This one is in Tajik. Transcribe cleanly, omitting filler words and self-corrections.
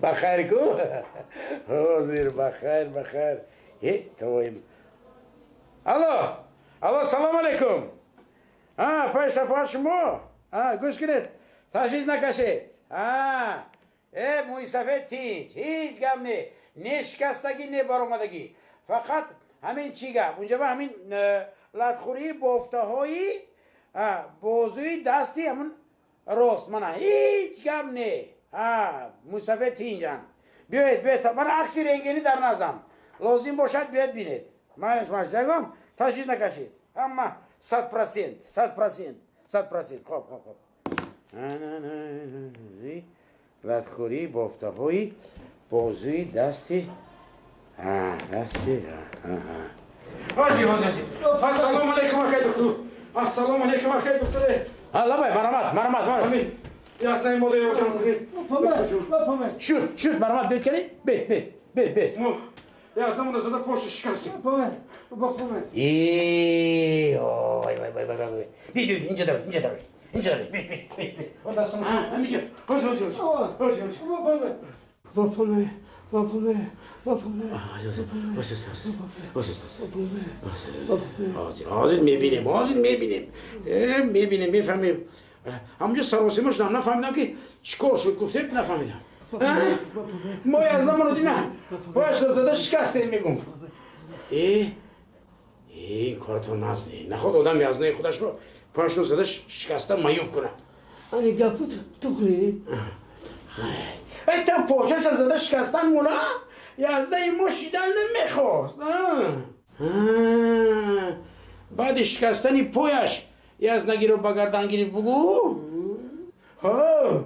Бахайр ку? Ҳозир, бахайр, бахайр. Э, алло, алло, салом алейкум. Пай шафоат шумо? Гӯш кунед, ташвиш накашед. Э, мӯйсафед тинч, ҳеҷ гап не, не шикастагӣ, не баромадагӣ. Фақат ҳамин чӣ гап? Унҷа ба ҳамин латхӯрии бофтаҳои бозуи дасти ҳамун рост. Мана ҳеҷ гап не. Мӯйсафед тинҷанд. Биёед, биёед, мана акси рентгенӣ дар наздам. Лозим бошад, биёед бинед. Манаш маш ягон ташвиш накашед. Ҳама 100%, 100%, 100%. Хоб, хоб, хоб. Латхӯрии бофтаҳои бозуи дасти дасти. Ҳозир, ҳозир. Ассалому алайкум, акай доктор. Ассалому алайкум, акай доктор. Лабай, марамат, марамат, марамат. Яснаи мода ёрдам кунед. Шуд, шуд, марамат, бед кунед? Бед, бед, бед, бед. Яснамона зада поша шикастем. Э, ой, вай, вай, вай, вай. Бед, бед, инҷа дарой, инҷа дарой. Инҷа дарой. Бед, бед, бед, бед. Ҳаминҷа. Ҳозир, ҳозир, ҳозир, ҳозир. Вапоме, вапоме, вапоме. Ҳозир, ҳозир мебинем, ҳозир мебинем. Мебинем, мефаҳмем. Ҳамонҷо саросима шудам, нафаҳмидам ки чӣ кор шуд, гуфтед, нафаҳмидам. Мо аз замоно дина пояшро зада шикастем, мегум. Э, ин коратон наз не. Наход одам язнаи худашро пояшро зада шикаста маюб кунад. Ани гапу тухри. Эй, та почаша зада шикастан мула яздаи мо шидан намехост. Баъди шикастани пояш язнагиро ба гардан гирифт, бугӯ. Ҳо.